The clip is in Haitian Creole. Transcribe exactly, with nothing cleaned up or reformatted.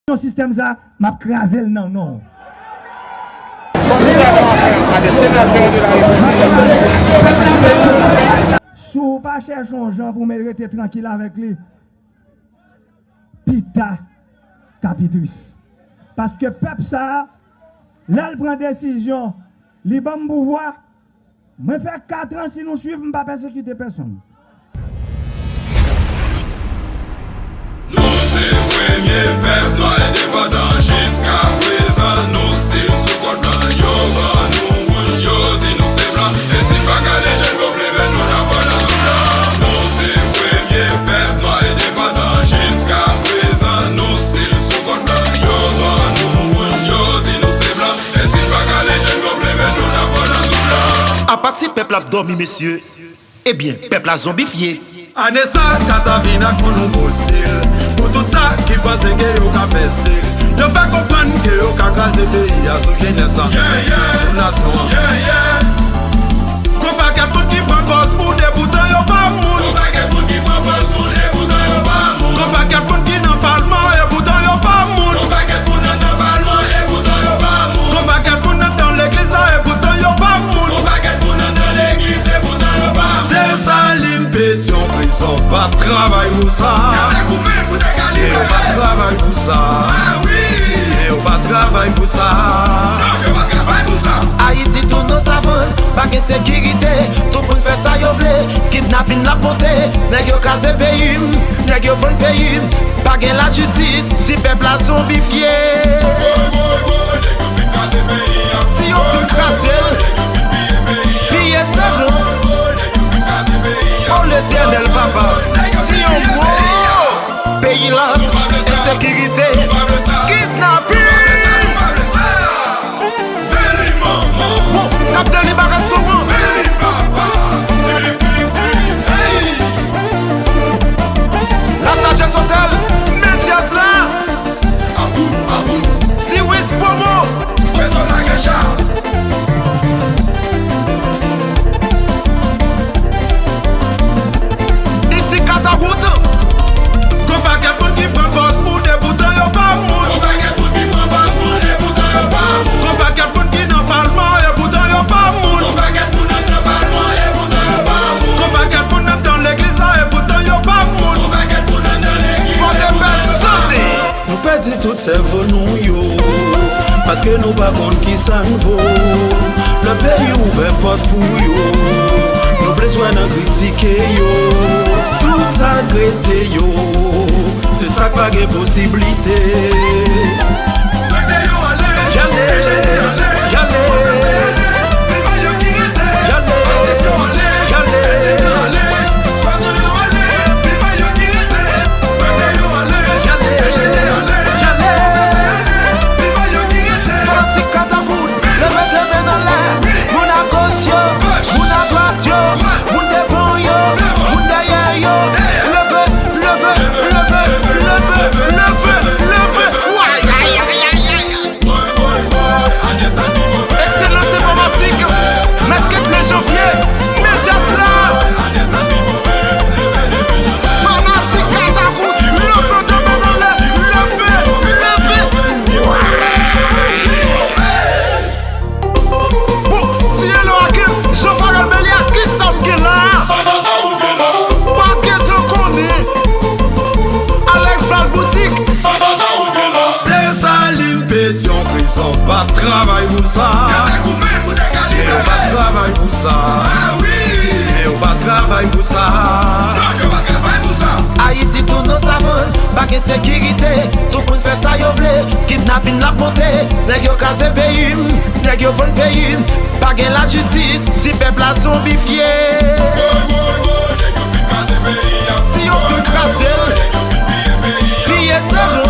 Yon sistèm sa, m ap kraze l nan non w. Si w pa chèche yon jan pou w rete trankil avèk li, pita k ap pi tris. Paske pèp sa a, lè l pran desizyon, li ban m pouvwa, mwen fè kat an, si nou swiv, m pa pèsekite pèsonn. Nou se premye pèp nwa endepandan jiska prezan, nou still sou kont blan. Yo ban nou wouj, yo di nou se blan. E si n pa gade je n gonfle, men nou nan pran nan zòn nan. Nou se premye pèp nwa endepandan jiska prezan, nou still sou kont blan. Yo ban nou wouj, yo di nou se blan. E si n pa gade je n gonfle, men nou nan pran nan zòn nan. Apa ti pèp la ap dòmi, mesye? Ebyen, pèp la zonbifye. Ane sa, Kata vin ak yon nouvo stil. Pou tout sa ki panse ke yo ka fè stil. Yo fè konprann ke yo ka kraze peyi a sou jenès an. Sou nasyon an. Gon pakèt moun ki pran pòz moun, e poutan yo pa moun. Gon pakèt moun ki pran pòz moun, e poutan yo pa moun. Gon pakèt moun ki nan palman, e poutan yo pa moun. Gon pakèt moun nan nan palman, e poutan yo pa moun. Gon pakèt moun nan nan legliz la, e poutan yo pa moun. Gon pakèt moun nan nan legliz, e poutan yo pa moun. Desalin, Petyon, Krizòl pa t travay pou sa. Yo pa t travay pou sa. Yo pa t travay pou sa. Ayiti tounen savann, pa gen sekirite. Tout moun fè sa yo vle. Kidnapin l ap monte. Nèg yo kraze peyi m. Nèg yo vann peyi m. Pa gen lajistis. Ti pèp la zonbifye. Si yo fin kraze l, piye se rans. O Letènèl, papa, di yon mo. Peyi la, ensekirite, kidnapin. Bon, Kapten Liba restoran. La Sagesse Hotel, men djaz la. Siwis Promo. Isi Katawout. Gon pakèt moun ki pran pòz moun, e poutan yo pa moun. Gon pakèt moun ki pran pòz moun, e poutan yo pa moun. Gon pakèt moun ki nan palman, e poutan yo pa moun. Gon pakèt moun nan nan palman, e poutan yo pa moun. Gon pakèt moun nan nan legliz la, e poutan yo pa moun. Gon pakèt moun nan nan legliz, e poutan yo pa moun. Pòdepè chante. Nou pèdi tout sèvo nou yo, paske nou pa konn kisa n vo. Lè peyi ouvè pòt pou yo, nou plis wè nan kritike yo. Tout sa k rete yo, se sa k pa gen posiblite. Yale, yale, yale, yale. Fanatik Katakout, leve de men nan lè. Moun agoch yo, moun adwat yo, moun devan yo, moun dèyè yo. Leve, leve, leve, leve, leve, leve. Wayayayayay. Ekselans enfòmatik, Mèt Ketley Janvier, men djaz la. Fanatik Katakout, leve de men anlè, leve, leve. Bon, si e lò ak Jean Farel Belial, kisa m gen la? Ou pa gentan konnen. Alex Val Boutique. Desalin, Petyon, Krizòl pa t travay pou sa. Yo pa t travay pou sa. Yo pa t travay pou sa. Ayiti tounen savann, pa gen sekirite. Tout moun fè sa yo vle. Kidnapin l ap monte. Nèg yo kraze peyi m. Nèg yo vann peyi m. Pa gen lajistis. Ti pèp la zonbifye. Si yo fin kraze l, piye se rans.